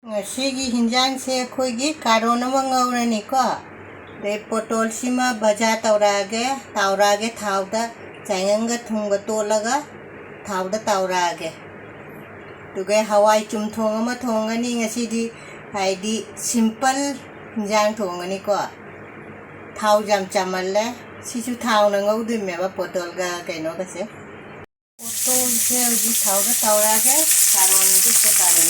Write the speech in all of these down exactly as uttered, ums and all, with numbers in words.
ꯉꯁꯤꯒꯤ ꯍꯤꯟꯖꯥꯡꯁꯦ ꯑꯩꯈꯣꯏꯒꯤ ꯀꯥꯔꯣꯟ ꯑꯃ ꯉꯧꯔꯅꯤꯀꯣ꯫ ꯑꯗꯩ ꯄꯣꯇꯣꯜꯁꯤꯃ ꯕꯖꯥ ꯇꯧꯔꯛꯑꯒꯦ, ꯇꯥꯎꯔꯛꯑꯒꯦ ꯊꯥꯎꯗ, ꯆꯥꯌꯪꯒ ꯊꯨꯝꯒ ꯇꯣꯠꯂꯒ ꯊꯥꯎꯗ ꯇꯥꯎꯔꯛꯑꯒꯦ꯫ ꯑꯗꯨꯒ ꯍꯋꯥꯏ ꯆꯨꯝꯊꯣꯡ ꯑꯃ ꯊꯣꯡꯒꯅꯤ ꯉꯁꯤꯗꯤ, ꯍꯥꯏꯗꯤ simple ꯍꯤꯟꯖꯥꯡ ꯊꯣꯡꯒꯅꯤꯀꯣ꯫ ꯊꯥꯎ ꯌꯥꯝ ꯆꯥꯃꯜꯂꯦ꯫ ꯁꯤꯁꯨ ꯊꯥꯎꯅ ꯉꯧꯗꯣꯏꯅꯦꯕ ꯄꯣꯇꯣꯜꯒ ꯀꯩꯅꯣꯒꯁꯦ꯫ ꯄꯣꯇꯣꯜꯁꯦ ꯍꯧꯖꯤꯛ ꯊꯥꯎꯗ ꯇꯥꯎꯔꯛꯑꯒꯦ꯫ ꯀꯥꯔꯣꯟꯗꯨ ꯁꯦ ꯀꯥꯔꯣꯟ꯫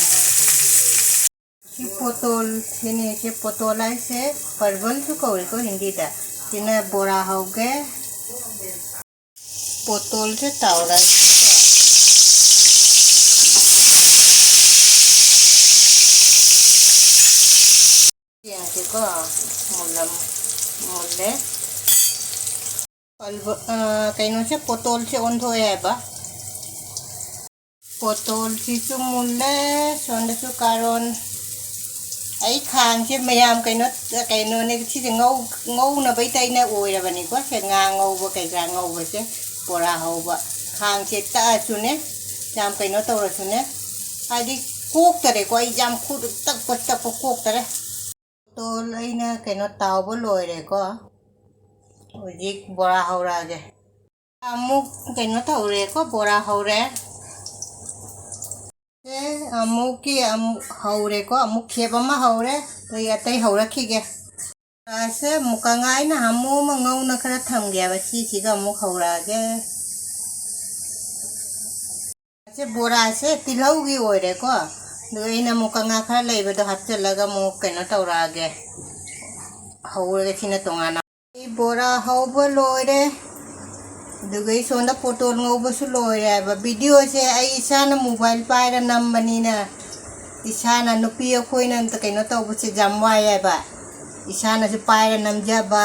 ꯁꯤ ꯄꯣꯇꯣꯜ, ꯁꯤꯅꯦ, ꯁꯤ ꯄꯣꯇꯣꯜ ꯍꯥꯏꯁꯦ ꯄꯔꯕꯜꯁꯨ ꯀꯧꯔꯦꯀꯣ ꯍꯤꯟꯗꯤꯗ꯫ ꯁꯤꯅ ꯕꯣꯔꯥ ꯍꯧꯒꯦ꯫ ꯄꯣꯇꯣꯜꯁꯦ ꯇꯥꯎꯔꯒꯦ꯫ ꯌꯦꯡꯁꯦꯀꯣ, ꯃꯨꯜꯂꯝ-, ꯃꯨꯜꯂꯦ꯫ ꯑꯜꯕ-, ꯑ, ꯀꯩꯅꯣꯁꯦ, ꯄꯣꯇꯣꯜꯁꯦ ꯑꯣꯟꯊꯣꯛꯑꯦ ꯍꯥꯏꯕ꯫ ꯄꯣꯇꯣꯜꯁꯤꯁꯨ ꯃꯨꯜꯂꯦ, ꯁꯣꯝꯗꯁꯨ ꯀꯥꯔꯣꯟ꯫ ꯑꯩ ꯈꯥꯡꯁꯦ ꯃꯌꯥꯝ ꯀꯩꯅꯣ, ꯀꯩꯅꯣꯅꯦ, ꯁꯤꯁꯦ ꯉꯧ-, ꯉꯧꯅꯕꯩ ꯇꯩꯅ ꯑꯣꯏꯔꯕꯅꯤꯀꯣ꯫ ꯁꯦ ꯉꯥ ꯉꯧꯕ ꯀꯩꯀꯥ ꯉꯧꯕꯁꯦ, ꯕꯣꯔꯥ ꯍꯧꯕ꯫ ꯈꯥꯡꯁꯦ ꯇꯛꯑꯁꯨꯅꯦ, ꯌꯥꯝ ꯀꯩꯅꯣ ꯇꯧꯔꯁꯨꯅꯦ, ꯍꯥꯏꯗꯤ ꯀꯣꯛꯇꯔꯦꯀꯣ꯫ ꯑꯩ ꯌꯥꯝ ꯈꯨꯠ ꯇꯛꯄ ꯇꯛꯄ ꯀꯣꯛꯇꯔꯦ꯫ ꯇꯣꯜ ꯑꯩꯅ ꯀꯩꯅꯣ ꯇꯥꯎꯕ ꯂꯣꯏꯔꯦꯀꯣ꯫ ꯍꯧꯖꯤꯛ ꯕꯣꯔꯥ ꯍꯧꯔꯛꯑꯒꯦ꯫ ꯑꯃꯨꯛ ꯀꯩꯅꯣ ꯇꯧꯔꯦꯀꯣ, ꯕꯣꯔꯥ ꯍꯧꯔꯦ꯫ ꯑꯦ, ꯑꯃꯨꯛꯀꯤ ꯑꯃꯨꯛ ꯍꯧꯔꯦꯀꯣ, ꯑꯃꯨꯛ ꯈꯦꯞ ꯑꯃ ꯍꯧꯔꯦ꯫ ꯑꯩ ꯑꯇꯩ ꯍꯧꯔꯛꯈꯤꯒꯦ꯫ ꯕꯣꯔꯥꯁꯦ ꯃꯨꯀ ꯉꯥꯏꯅ ꯍꯥꯃꯨ ꯑꯃ ꯉꯧꯅ ꯈꯔ ꯊꯝꯒꯦꯕ꯫ ꯁꯤꯁꯤꯒ ꯑꯃꯨꯛ ꯍꯧꯔꯛꯑꯒꯦ꯫ ꯁꯦ ꯕꯣꯔꯥꯁꯦ ꯇꯤꯜꯍꯧꯒꯤ ꯑꯣꯏꯔꯦꯀꯣ꯫ ꯑꯗꯨꯒ ꯑꯩꯅ ꯑꯃꯨꯛ ꯀꯪꯉꯥ ꯈꯔ ꯂꯩꯕꯗꯣ ꯍꯥꯞꯆꯤꯜꯂꯒ ꯑꯃꯨꯛ ꯀꯩꯅꯣ ꯇꯧꯔꯛꯑꯒꯦ꯫ ꯍꯧꯔꯒꯦ ꯁꯤꯅ ꯇꯣꯉꯥꯟꯅ꯫ ꯑꯩ ꯕꯣꯔꯥ ꯍꯧꯕ ꯂꯣꯏꯔꯦ꯫ ꯑꯗꯨꯒ ꯑꯩ ꯁꯣꯝꯗ ꯄꯣꯇꯣꯜ ꯉꯧꯕꯁꯨ ꯂꯣꯏꯔꯦ ꯍꯥꯏꯕ꯫ ꯚꯤꯗꯤꯑꯣꯁꯦ ꯑꯩ ꯏꯁꯥꯅ ꯃꯣꯕꯥꯏꯜ ꯄꯥꯏꯔ ꯅꯝꯕꯅꯤꯅ, ꯏꯁꯥꯅ ꯅꯨꯄꯤ ꯑꯩꯈꯣꯏꯅ ꯑꯝꯇ ꯀꯩꯅꯣ ꯇꯧꯕꯁꯦ ꯌꯥꯝ ꯋꯥꯏ ꯍꯥꯏꯕ꯫ ꯏꯁꯥꯅꯁꯨ ꯄꯥꯏꯔ ꯅꯝꯖꯕ꯫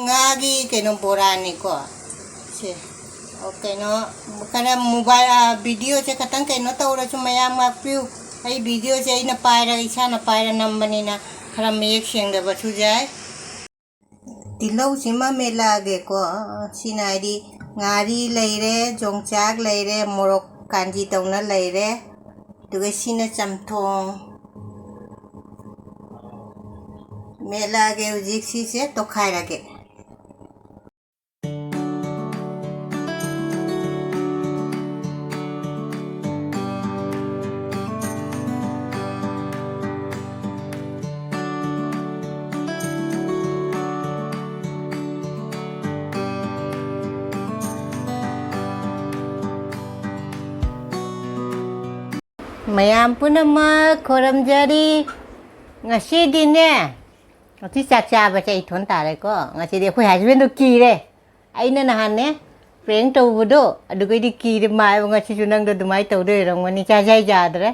ꯉꯥꯒꯤ ꯀꯩꯅꯣ ꯕꯣꯔꯥꯅꯤꯀꯣ꯫ ꯁꯦ꯫ ꯑꯣ, ꯀꯩꯅꯣ, ꯈꯔ ꯃꯣꯕꯥꯏꯜ, ꯑ, ꯚꯤꯗꯤꯑꯣꯁꯦ ꯈꯇꯪ ꯀꯩꯅꯣ ꯇꯧꯔꯁꯨ ꯃꯌꯥꯝ ꯉꯥꯛꯄꯤꯌꯨ꯫ ꯑꯩ ꯚꯤꯗꯤꯑꯣꯁꯦ ꯑꯩꯅ ꯄꯥꯏꯔꯒ, ꯏꯁꯥꯅ ꯄꯥꯏꯔ ꯅꯝꯕꯅꯤꯅ ꯈꯔ ꯃꯌꯦꯛ ꯁꯦꯡꯗꯕꯁꯨ ꯌꯥꯏ꯫ ꯇꯤꯜꯍꯧꯁꯤꯃ ꯃꯦꯠꯂꯛꯑꯒꯦꯀꯣ꯫ ꯁꯤꯅ ꯍꯥꯏꯗꯤ ꯉꯥꯔꯤ ꯂꯩꯔꯦ, ꯌꯣꯡꯆꯥꯛ ꯂꯩꯔꯦ, ꯃꯣꯔꯣꯛ ꯀꯥꯟꯖꯤ ꯇꯧꯅ ꯂꯩꯔꯦ꯫ ꯑꯗꯨꯒ ꯁꯤꯅ ꯆꯝꯊꯣꯡ꯫ ꯃꯦꯠꯂꯛꯑꯒꯦ ꯍꯧꯖꯤꯛ ꯁꯤꯁꯦ ꯇꯣꯈꯥꯏꯔꯒꯦ꯫ ꯃꯌꯥꯝ ꯄꯨꯝꯅꯃꯛ ꯈꯨꯔꯨꯝꯖꯔꯤ꯫ ꯉꯁꯤꯗꯤꯅꯦ, ꯉꯁꯤ ꯆꯥꯛ ꯆꯥꯕꯁꯦ ꯑꯩ ꯏꯊꯣꯟ ꯇꯥꯔꯦꯀꯣ꯫ ꯉꯁꯤꯗꯤ ꯑꯩꯈꯣꯏ husbandꯗꯣ ꯀꯤꯔꯦ꯫ ꯑꯩꯅ ꯅꯍꯥꯟꯅꯦ prank ꯇꯧꯕꯗꯣ, ꯑꯗꯨꯒꯩꯗꯤ ꯀꯤꯔꯦ꯫ ꯃꯥ ꯍꯥꯏꯕ, "ꯉꯁꯤꯁꯨ ꯅꯪꯗꯣ ꯑꯗꯨꯃꯥꯏꯅ ꯇꯧꯗꯣꯏ ꯑꯣꯏꯔꯝꯒꯅꯤ, ꯆꯥꯖꯩ ꯌꯥꯗ꯭ꯔꯦ꯫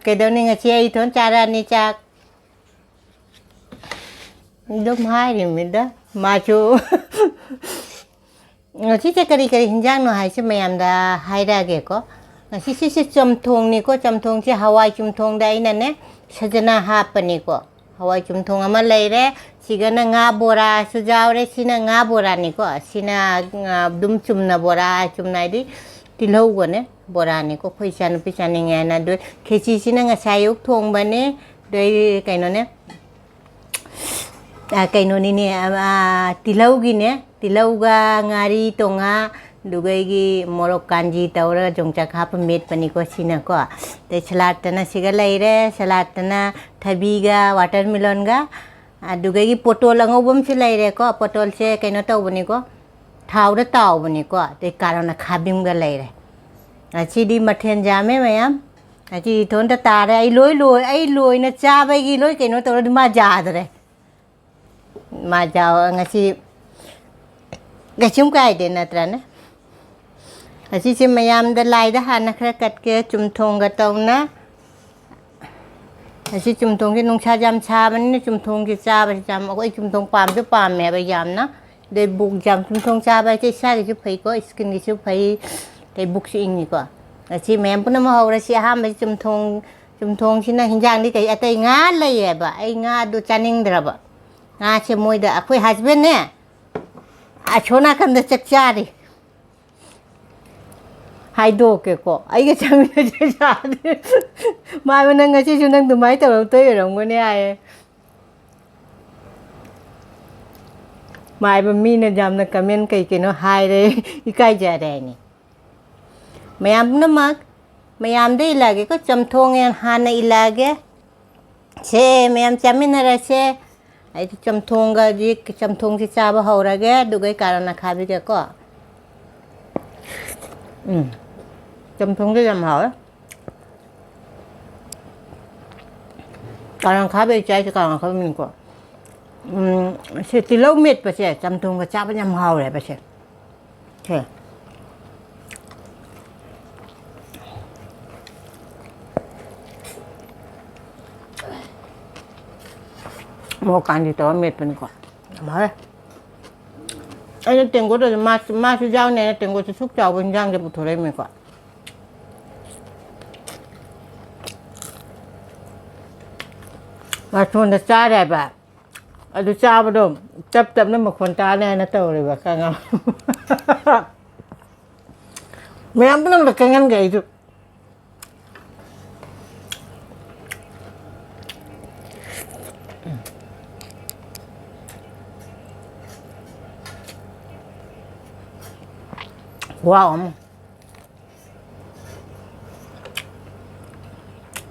ꯀꯩꯗꯧꯅꯤ, ꯉꯁꯤ ꯑꯩ ꯏꯊꯣꯟ ꯆꯥꯔꯛꯑꯅꯤ ꯆꯥꯛ"꯫ ꯑꯗꯨꯝ ꯍꯥꯏꯔꯤꯃꯤꯗ ꯃꯥꯁꯨ꯫ ꯉꯁꯤꯁꯦ ꯀꯔꯤ ꯀꯔꯤ ꯍꯤꯟꯖꯥꯡꯅꯣ ꯍꯥꯏꯁꯦ ꯃꯌꯥꯝꯗ ꯍꯥꯏꯔꯛꯑꯒꯦꯀꯣ꯫ ꯉꯁꯤ ꯁꯤꯁꯦ ꯆꯝꯊꯣꯡꯅꯤꯀꯣ꯫ ꯆꯝꯊꯣꯡꯁꯦ ꯍꯋꯥꯏ ꯆꯝꯊꯣꯡꯗ ꯑꯩꯅꯅꯦ ꯁꯖꯅꯥ ꯍꯥꯞꯄꯅꯤꯀꯣ꯫ ꯍꯋꯥꯏ ꯆꯝꯊꯣꯡ ꯑꯃ ꯂꯩꯔꯦ꯫ ꯁꯤꯒꯅ ꯉꯥ ꯕꯣꯔꯥꯁꯨ ꯌꯥꯎꯔꯦ꯫ ꯁꯤꯅ ꯉꯥ ꯕꯣꯔꯥꯅꯤꯀꯣ꯫ ꯁꯤꯅ, ꯑ, ꯑꯗꯨꯝ ꯆꯨꯝꯅ ꯕꯣꯔꯥ, ꯆꯨꯝꯅ ꯍꯥꯏꯗꯤ ꯇꯤꯜꯍꯧꯒꯅꯦ ꯕꯣꯔꯥꯅꯤꯀꯣ꯫ ꯑꯩꯈꯣꯏ ꯏꯆꯥꯅꯨꯄꯤ ꯆꯥꯅꯤꯡꯉꯦ ꯍꯥꯏꯅ꯫ ꯑꯗꯨ ꯈꯦꯆꯤꯁꯤꯅ ꯉꯁꯥꯏ ꯑꯌꯨꯛ ꯊꯣꯡꯕꯅꯦ꯫ ꯑꯗꯩ ꯀꯩꯅꯣꯅꯦ, ꯑ, ꯀꯩꯅꯣꯅꯤꯅꯦ, ꯑ, ꯑ, ꯇꯤꯜꯍꯧꯒꯤꯅꯦ, ꯇꯤꯜꯍꯧꯒ ꯉꯥꯔꯤ ꯇꯣꯉꯥ, ꯑꯗꯨꯒ ꯑꯩꯒꯤ ꯃꯣꯔꯣꯛ ꯀꯥꯟꯖꯤ ꯇꯧꯔꯒ ꯌꯣꯡꯆꯥꯛ ꯍꯥꯞꯄ ꯃꯦꯠꯄꯅꯤꯀꯣ ꯁꯤꯅꯀꯣ꯫ ꯑꯗꯩ ꯁꯂꯥꯠꯇꯅ ꯁꯤꯒ ꯂꯩꯔꯦ, ꯁꯂꯥꯠꯇꯅ ꯊꯕꯤꯒ watermelonꯒ, ꯑꯗꯨꯒ ꯑꯩꯒꯤ ꯄꯣꯇꯣꯜ ꯑꯉꯧꯕ ꯑꯃꯁꯨ ꯂꯩꯔꯦꯀꯣ꯫ ꯄꯣꯇꯣꯜꯁꯦ ꯀꯩꯅꯣ ꯇꯧꯕꯅꯤꯀꯣ, ꯊꯥꯎꯗ ꯇꯥꯎꯕꯅꯤꯀꯣ꯫ ꯑꯗꯩ ꯀꯥꯔꯣꯠ ꯑꯈꯥꯕꯤꯝꯒ ꯂꯩꯔꯦ꯫ ꯉꯁꯤꯗꯤ ꯃꯊꯦꯜ ꯌꯥꯝꯃꯦ ꯃꯌꯥꯝ꯫ ꯉꯁꯤ ꯏꯊꯣꯟꯇ ꯇꯥꯔꯦ꯫ ꯑꯩ ꯂꯣꯏ ꯂꯣꯏ-, ꯑꯩ ꯂꯣꯏꯅ ꯆꯥꯕꯒꯤ ꯂꯣꯏ ꯀꯩꯅꯣ ꯇꯧꯔꯗꯤ ꯃꯥ ꯌꯥꯗ꯭ꯔꯦ꯫ ꯃꯥ ꯌꯥꯎ-, ꯉꯁꯤ ꯀꯩꯁꯨꯝ ꯀꯥꯏꯗꯦ ꯅꯠꯇ꯭ꯔꯅꯦ? ꯉꯁꯤꯁꯦ ꯃꯌꯥꯝꯗ ꯂꯥꯏꯗ ꯍꯥꯟꯅ ꯈꯔ ꯀꯠꯀꯦ, ꯆꯨꯝꯊꯣꯡꯒ ꯇꯧꯅ꯫ ꯉꯁꯤ ꯆꯨꯝꯊꯣꯡꯁꯦ ꯅꯨꯡꯁꯥ ꯌꯥꯝ ꯁꯥꯕꯅꯤꯅ ꯆꯨꯝꯊꯣꯡꯁꯦ ꯆꯥꯕꯁꯦ ꯌꯥꯝ, ꯑꯩꯈꯣꯏ ꯆꯨꯝꯊꯣꯡ ꯄꯥꯝꯁꯨ ꯄꯥꯝꯃꯦꯕ ꯌꯥꯝꯅ꯫ ꯑꯗꯩ ꯕꯨꯛ ꯌꯥꯝ, ꯆꯨꯝꯊꯣꯡ ꯆꯥꯕ ꯍꯥꯏꯁꯦ ꯏꯁꯥꯒꯤꯁꯨ ꯐꯩꯀꯣ, skinꯒꯤꯁꯨ ꯐꯩ, ꯑꯗꯩ ꯕꯨꯛꯁꯨ ꯏꯪꯉꯤꯀꯣ꯫ ꯉꯁꯤ ꯃꯌꯥꯝ ꯄꯨꯝꯅꯃꯛ ꯍꯧꯔꯁꯤ꯫ ꯑꯍꯥꯟꯕꯁꯤ ꯆꯨꯝꯊꯣꯡ, ꯆꯨꯝꯊꯣꯡꯁꯤꯅ ꯍꯤꯟꯖꯥꯡꯗꯤ ꯀꯩ ꯑꯇꯩ ꯉꯥ ꯂꯩꯌꯦꯕ, ꯑꯩ ꯉꯥꯗꯣ ꯆꯥꯅꯤꯡꯗ꯭ꯔꯕ꯫ ꯉꯥꯁꯦ ꯃꯣꯏꯗ, ꯑꯩꯈꯣꯏ husbandꯅꯦ ꯑꯁꯣꯝ ꯅꯥꯀꯟꯗ ꯆꯥꯛ ꯆꯥꯔꯤ꯫ ꯍꯥꯏꯗꯣꯛꯀꯦꯀꯣ, ꯑꯩꯒ ꯆꯥꯃꯤꯟꯅꯁꯦ ꯆꯥꯗꯦ꯫ ꯃꯥ ꯍꯥꯏꯕ, "ꯅꯪ ꯉꯁꯤꯁꯨ ꯅꯪ ꯑꯗꯨꯃꯥꯏꯅ ꯇꯧꯔꯛꯇꯣꯏ ꯑꯣꯏꯔꯝꯒꯅꯤ" ꯍꯥꯏꯌꯦ꯫ ꯃꯥ ꯍꯥꯏꯕ, ꯃꯤꯅ ꯌꯥꯝꯅ comment ꯀꯩ ꯀꯩꯅꯣ ꯍꯥꯏꯔꯦ, ꯏꯀꯥꯏꯖꯔꯦ ꯍꯥꯏꯅꯤ꯫ ꯃꯌꯥꯝ ꯄꯨꯝꯅꯃꯛ, ꯃꯌꯥꯝꯗ ꯏꯜꯂꯛꯑꯒꯦꯀꯣ, ꯆꯝꯊꯣꯡ ꯍꯥꯟꯅ ꯏꯜꯂꯛꯑꯒꯦ꯫ ꯁꯦ, ꯃꯌꯥꯝ ꯆꯥꯃꯤꯟꯅꯔꯁꯦ꯫ ꯑꯩꯗꯤ ꯆꯝꯊꯣꯡꯒꯗꯤ, ꯆꯝꯊꯣꯡꯁꯤ ꯆꯥꯕ ꯍꯧꯔꯒꯦ, ꯑꯗꯨꯒ ꯑꯩ ꯀꯥꯔꯣꯠ ꯑꯈꯥꯕꯤꯒꯀꯣ꯫ ꯎꯝ, ꯆꯝꯊꯣꯡꯁꯦ ꯌꯥꯝ ꯍꯥꯎꯋꯦ꯫ ꯀꯥꯔꯣꯠ ꯑꯈꯥꯕꯤ ꯑꯩ ꯆꯥꯏꯁꯦ, ꯀꯥꯔꯣꯠ ꯑꯈꯥꯕꯤ ꯃꯤꯡꯀꯣ꯫ ꯎꯝ, ꯁꯤ ꯇꯤꯜꯍꯧ ꯃꯦꯠꯄꯁꯦ ꯆꯝꯊꯣꯡꯒ ꯆꯥꯕ ꯌꯥꯝ ꯍꯥꯎꯋꯦꯕ ꯁꯦ꯫ ꯁꯦ꯫ ꯃꯣꯔꯣꯛ ꯀꯥꯟꯆꯤ ꯇꯧꯔ ꯃꯦꯠꯄꯅꯤꯀꯣ꯫ ꯌꯥꯝ ꯍꯥꯎꯋꯦ꯫ ꯑꯩꯅ ꯇꯦꯡꯀꯣꯠꯇꯁꯨ ꯃꯥ-, ꯃꯥꯁꯨ ꯌꯥꯎꯅꯤ ꯍꯥꯏꯅ ꯇꯦꯡꯀꯣꯠꯁꯦ ꯁꯨꯛ ꯆꯥꯎꯕ ꯍꯤꯟꯖꯥꯡꯁꯦ ꯄꯨꯊꯣꯔꯛꯏꯃꯤꯀꯣ꯫ ꯃꯥ ꯁꯣꯝꯗ ꯆꯥꯔꯦ ꯍꯥꯏꯕ꯫ ꯑꯗꯨ ꯆꯥꯕꯗꯣ ꯇꯞ ꯇꯞꯅ ꯃꯈꯣꯟ ꯇꯥꯅꯤ ꯍꯥꯏꯅ ꯇꯧꯔꯦꯕ ꯀꯪꯉꯝ-, ꯃꯌꯥꯝ ꯄꯨꯝꯅꯃꯛꯇ ꯀꯪꯍꯟꯒꯦ ꯑꯩꯁꯨ꯫ ꯈꯨꯍꯥꯎ ꯑꯃ꯫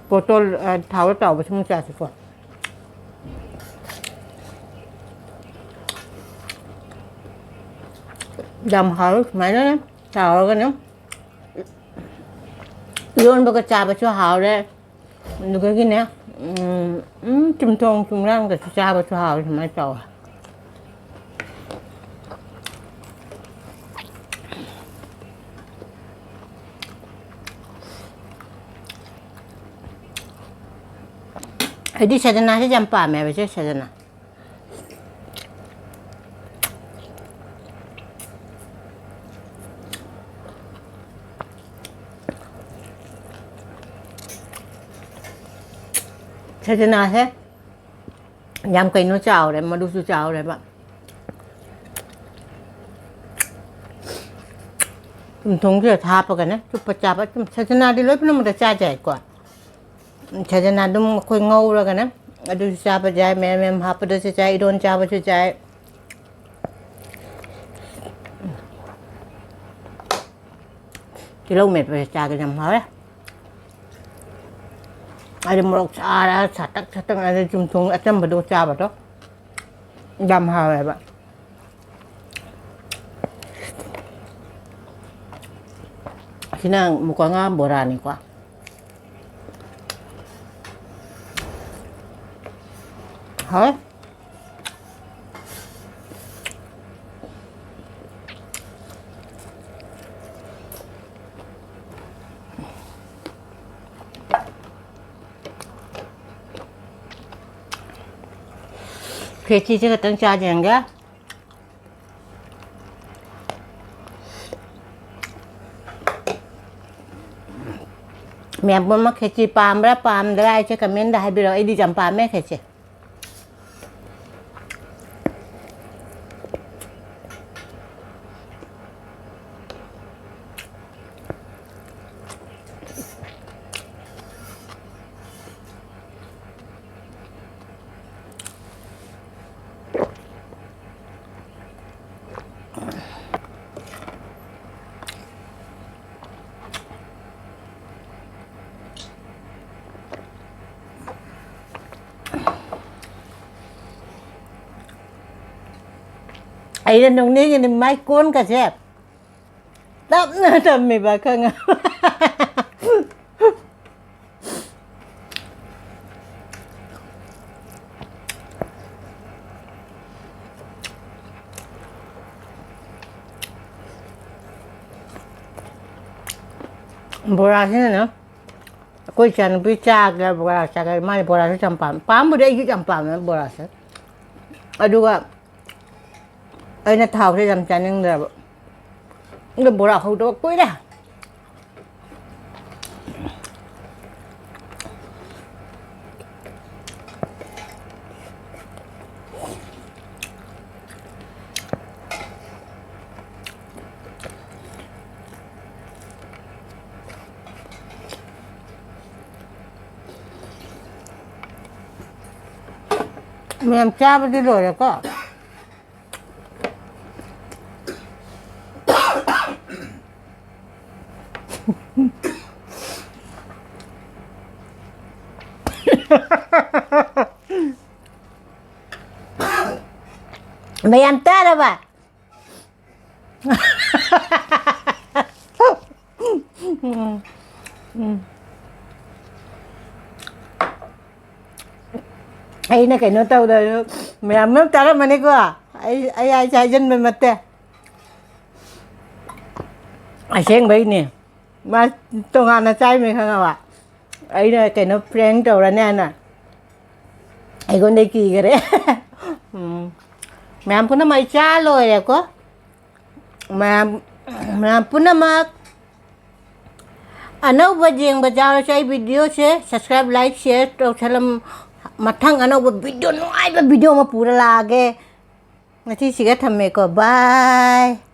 ꯄꯣꯇꯜ, ꯑ, ꯊꯥꯎꯗ ꯇꯥꯎꯕ ꯁꯤꯃ ꯆꯥꯁꯤꯀꯣ꯫ ꯌꯥꯝ ꯍꯥꯎꯋꯤ ꯁꯨꯃꯥꯏꯅ ꯇꯥꯎꯔꯒꯅꯦ꯫ ꯏꯔꯣꯟꯕꯒ ꯆꯥꯕꯁꯨ ꯍꯥꯎꯔꯦ꯫ ꯑꯗꯨꯗꯒꯤꯅꯦ, ꯎꯝ, ꯎꯝ, ꯆꯝꯊꯣꯡ ꯆꯨꯝꯌꯥꯟꯒꯁꯨ ꯆꯥꯕꯁꯨ ꯍꯥꯎꯋꯤ ꯁꯨꯃꯥꯏꯅ ꯇꯧꯔ꯫ ꯑꯩꯗꯤ ꯁꯖꯅꯥꯁꯦ ꯌꯥꯝ ꯄꯥꯝꯃꯦꯕ, ꯏꯆꯦ ꯁꯖꯅꯥ꯫ ꯁꯖꯅꯥꯁꯦ ꯌꯥꯝ ꯀꯩꯅꯣ ꯆꯥꯎꯔꯦ, ꯃꯔꯨꯁꯨ ꯆꯥꯎꯔꯦꯕ꯫ ꯆꯨꯝꯊꯣꯡꯁꯤꯗ ꯍꯥꯞꯄꯒꯅꯦ ꯆꯨꯞꯄ ꯆꯥꯕ꯫ ꯁꯨꯝ ꯁꯖꯅꯥꯗꯤ ꯂꯣꯏ ꯄꯨꯝꯅꯃꯛꯇ ꯆꯥ ꯌꯥꯏꯀꯣ꯫ ꯁꯖꯅꯥ ꯑꯗꯨꯝ ꯑꯩꯈꯣꯏ ꯉꯧꯔꯒꯅꯦ ꯑꯗꯨꯁꯨ ꯆꯥꯕ ꯌꯥꯏ, ꯃꯌꯥꯝ ꯃꯌꯥꯝ ꯍꯥꯞꯄꯗꯁꯨ ꯆꯥꯏ, ꯏꯔꯣꯟ ꯆꯥꯕꯁꯨ ꯆꯥꯏ꯫ ꯇꯤꯜꯍꯧ ꯃꯦꯠꯄꯁꯦ ꯆꯥꯒꯦ ꯌꯥꯝ ꯍꯥꯎꯋꯦ꯫ ꯑꯩꯗꯤ ꯃꯣꯔꯣꯛ ꯁꯥꯔ ꯁꯥꯇꯛ ꯁꯥꯇꯛ, ꯑꯗꯩ ꯆꯨꯝꯊꯣꯡ ꯑꯆꯝꯕꯗꯣ ꯆꯥꯕꯗꯣ ꯌꯥꯝ ꯍꯥꯎꯋꯦꯕ꯫ ꯑꯁꯤꯅ ꯃꯨꯀꯉꯥ ꯕꯣꯔꯥꯅꯤꯀꯣ꯫ ꯍꯥꯎꯋꯦ꯫ ꯈꯦꯆꯤꯁꯦ ꯈꯛꯇꯪ ꯆꯥꯖꯦ ꯌꯦꯡꯒꯦ꯫ ꯃꯌꯥꯝ ꯄꯨꯝꯅꯃꯛ ꯈꯦꯆꯤ ꯄꯥꯝꯕ꯭ꯔꯥ ꯄꯥꯝꯗ꯭ꯔꯥ ꯍꯥꯏꯁꯦ ꯀꯃꯦꯟꯗ ꯍꯥꯏꯕꯤꯔꯛꯑꯣ꯫ ꯑꯩꯗꯤ ꯌꯥꯝ ꯄꯥꯝꯃꯦ ꯈꯦꯆꯤ꯫ ꯑꯩꯅ ꯅꯣꯛꯅꯤꯡꯉꯤꯅꯤ, ꯃꯥꯏ ꯀꯣꯟꯒꯁꯦ ꯇꯞꯅ ꯇꯝꯃꯦꯕ, ꯈꯪꯉ? ꯕꯣꯔꯥꯁꯤꯅꯅꯦ, ꯑꯩꯈꯣꯏ ꯏꯆꯥꯅꯨꯄꯤ ꯆꯥꯒꯦ, ꯕꯣꯔꯥ ꯆꯥꯒꯦ, ꯃꯥꯗꯤ ꯕꯣꯔꯥꯁꯨ ꯌꯥꯝ ꯄꯥꯝꯃꯦ꯫ ꯄꯥꯝꯕꯨꯗꯤ ꯑꯩꯁꯨ ꯌꯥꯝ ꯄꯥꯝꯃꯦ ꯕꯣꯔꯥꯁꯦ꯫ ꯑꯗꯨꯒ ꯑꯩꯅ ꯊꯥꯎꯁꯦ ꯌꯥꯝ ꯆꯥꯅꯤꯡꯗ꯭ꯔꯕ꯫ ꯑꯗꯣ ꯕꯣꯔꯥ ꯍꯧꯗꯕ ꯀꯨꯏꯔꯦ꯫ ꯃꯌꯥꯝ ꯆꯥꯕꯗꯤ ꯂꯣꯏꯔꯦꯀꯣ꯫ ꯃꯌꯥꯝ ꯆꯥꯔꯕ? ꯎꯝ, ꯎꯝ꯫ ꯑꯩꯅ ꯀꯩꯅꯣ ꯇꯧꯗ꯭ꯔꯁꯨ ꯃꯌꯥꯝ ꯑꯃ ꯆꯥꯔꯝꯃꯅꯤꯀꯣ꯫ ꯑꯩ, ꯑꯩ ꯍꯥꯏꯁꯦ ꯍꯥꯏꯖꯟꯕ ꯅꯠꯇꯦ꯫ ꯑꯁꯦꯡꯕꯩꯅꯦ꯫ ꯃꯥ ꯇꯣꯉꯥꯟꯅ ꯆꯥꯏꯃꯦ ꯈꯪꯉꯕ? ꯑꯩꯅ ꯀꯩꯅꯣ prank ꯇꯧꯔꯅꯤ ꯍꯥꯏꯅ ꯑꯩꯉꯣꯟꯗ ꯀꯤꯈꯔꯦ꯫ ꯎꯝ꯫ ꯃꯌꯥꯝ ꯄꯨꯝꯅꯃꯛ ꯑꯩ ꯆꯥ ꯂꯣꯏꯔꯦꯀꯣ꯫ ꯃꯌꯥꯝ, ꯃꯌꯥꯝ ꯄꯨꯝꯅꯃꯛ ꯑꯅꯧꯕ ꯌꯦꯡꯕ ꯌꯥꯎꯔꯁꯨ ꯑꯩ videoꯁꯦ subscribe, like, share ꯇꯧꯁꯜꯂꯝ-, ꯃꯊꯪ ꯑꯅꯧꯕ video ꯅꯨꯡꯉꯥꯏꯕ video ꯑꯃ ꯄꯨꯔ ꯂꯥꯛꯑꯒꯦ꯫ ꯉꯁꯤꯁꯤꯒ ꯊꯝꯃꯦꯀꯣ꯫ Bye꯫